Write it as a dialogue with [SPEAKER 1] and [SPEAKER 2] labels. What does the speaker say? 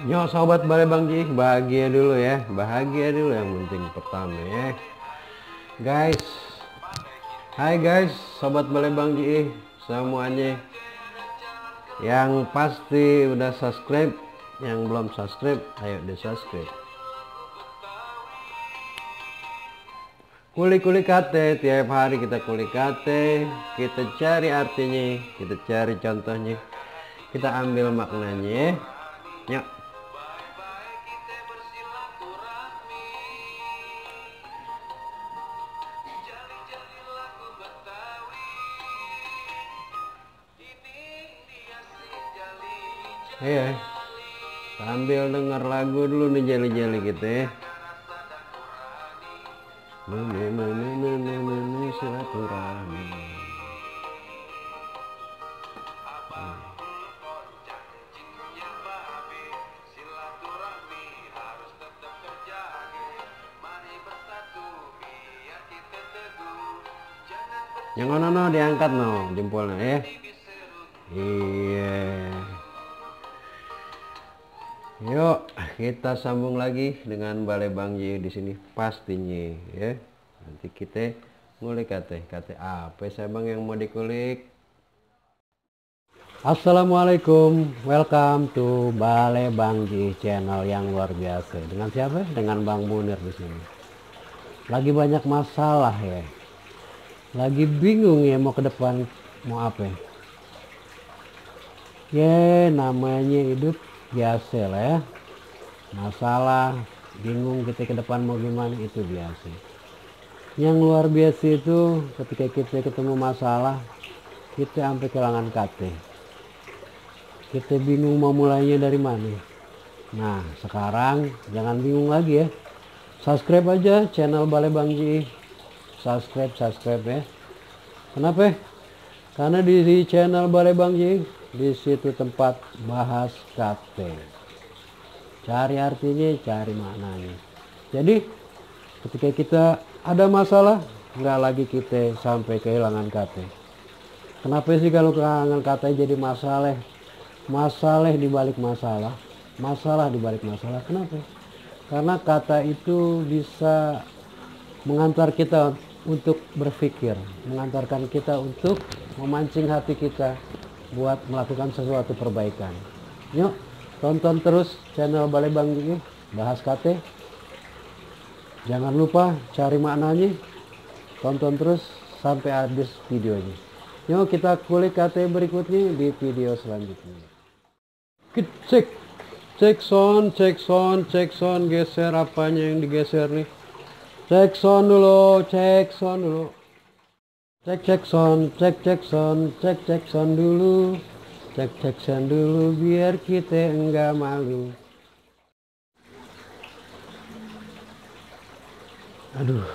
[SPEAKER 1] Yo sobat Balai Bang Ji, bahagia dulu ya, bahagia dulu yang penting pertama ya guys. Hai guys, sobat Balai Bang Ji semuanya, yang pasti udah subscribe, yang belum subscribe ayo di subscribe. Kulik-kulik kate, tiap hari kita kulik kate, kita cari artinya, kita cari contohnya, kita ambil maknanya ya. Yuk. Iya, sambil denger lagu dulu nih jeli-jeli gitu ya. Silaturahmi. Yang ono no diangkat no jempolnya ya. Iya. Yuk kita sambung lagi dengan Balai Bang Ji di sini pastinya ya. Nanti kita ngulik kate apa sih bang yang mau dikulik. Assalamualaikum, welcome to Balai Bang Ji channel yang luar biasa. Dengan siapa? Dengan Bang Munir di sini. Lagi banyak masalah ya. Lagi bingung ya mau ke depan mau apa. Ya namanya hidup biasa lah ya, masalah bingung kita ke depan mau gimana itu biasa. Yang luar biasa itu ketika kita ketemu masalah kita sampai kehilangan kate, kita bingung mau mulainya dari mana. Nah sekarang jangan bingung lagi ya, subscribe aja channel Balai Bang Ji, subscribe ya. Kenapa? Karena di channel Balai Bang Ji di situ tempat bahas kate, cari artinya, cari maknanya. Jadi ketika kita ada masalah nggak lagi kita sampai kehilangan kate. Kenapa sih kalau kehilangan kate jadi masalah di balik masalah, masalah di balik masalah? Kenapa? Karena kata itu bisa mengantar kita untuk berpikir, mengantarkan kita untuk memancing hati kita buat melakukan sesuatu perbaikan. Yuk tonton terus channel Balai Bang Ji bahas kate. Jangan lupa cari maknanya, tonton terus sampai habis videonya. Yuk kita kulik kate berikutnya di video selanjutnya. Cek sound, geser apanya yang digeser nih. Cek sound dulu. Cek sound dulu biar kita enggak malu. Aduh.